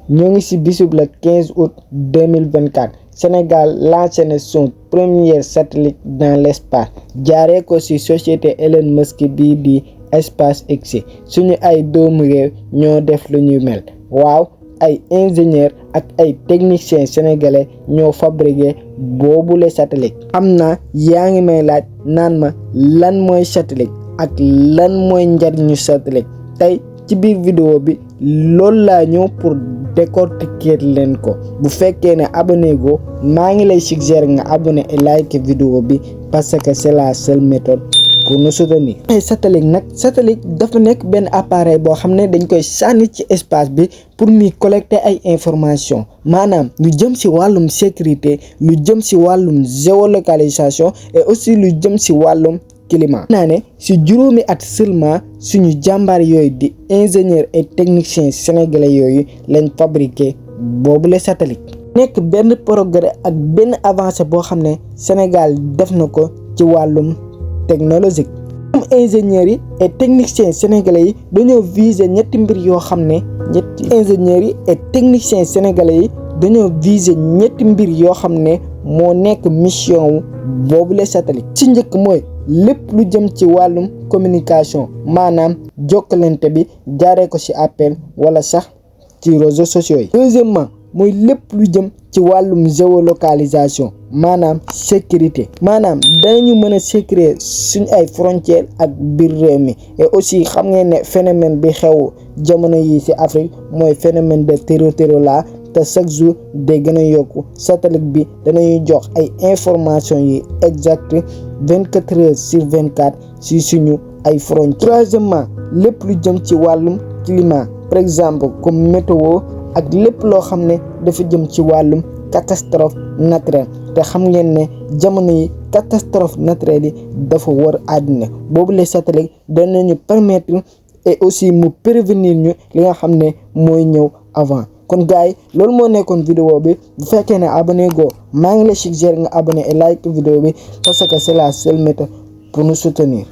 ñoo ngi ci bisub le 15 août 2024 Sénégal lancé na son premier satellite dans l'espace jaaree ko ci société Elon Musk bii di SpaceX suñu ay doomu réew ñoo def lu ñu mel waaw ay ingénieur ak ay techniciens sénégalais ñoo fabriqué boobule satellite. am na yaa ngi may laaj naan ma lan mooy satellite ak lan mooy njariñu satellite tey ci biir vidéo bi loolu laa ñëw pour décortiquer leen ko. bu fekkee ne abonné go maa ngi lay suggérer nga abonné et like vidéo bi parce que c'est la seule méthode pour nous soutenir. satellite dafa nekk benn appareil boo xam ne dañ koy sànni ci espace bi pour muy collecter ay information maanaam lu jëm ci wàllum sécurité, lu jëm ci wàllum géolocalisation et aussi lu jëm ci wàllum climat. naa ne ci juróomi at seulement suñu jàmbaar yooyu di ingénieurs et techniciens sénégalais yooyu lañ fabriqué boobule satellite. nekk benn progrès ak benn avancée boo xam ne Sénégal def na ko ci wàllum technologique. comme ingénieurs yi et techniciens sénégalais yi dañoo viser ñetti mbir yoo xam ne moo nekk mission wu boobule satellite. ci njëkk mooy lépp lu jëm ci wàllum communication maanaam jokkalante bi jaaree ko ci appel wala sax ci réseaux sociaux yi. deuxièmement mooy lépp lu jëm ci wàllum géolocalisation maanaam sécurité maanaam dañu mën a sécuriser suñ ay frontières ak biir réew mi et aussi xam ngeen ne phénomène bi xew jamono yi ci Afrique mooy phénomène de terreau la te chaque jour day gën a yokku. satellite bi danañuy jox ay information yi exact 24 heures sur 24 ci suñu ay frontières. troisièmement lépp lu jëm ci wàllum climat par exemple comme météo ak lépp loo xam ne dafa jëm ci wàllum catastrophe naturelle te xam ngeen ne jamono yi catastrophe naturelle yi dafa wër àddina boobu les satellites danañu permettre et aussi mu prévenir ñu li nga xam ne mooy ñëw avant. kon gars yi loolu moo nekkoon vidéo bi bu fekkee ne abonné go maa ngi lay suggérer nga abonné et like vidéo bi parce que c'est la seule méthode pour nous soutenir.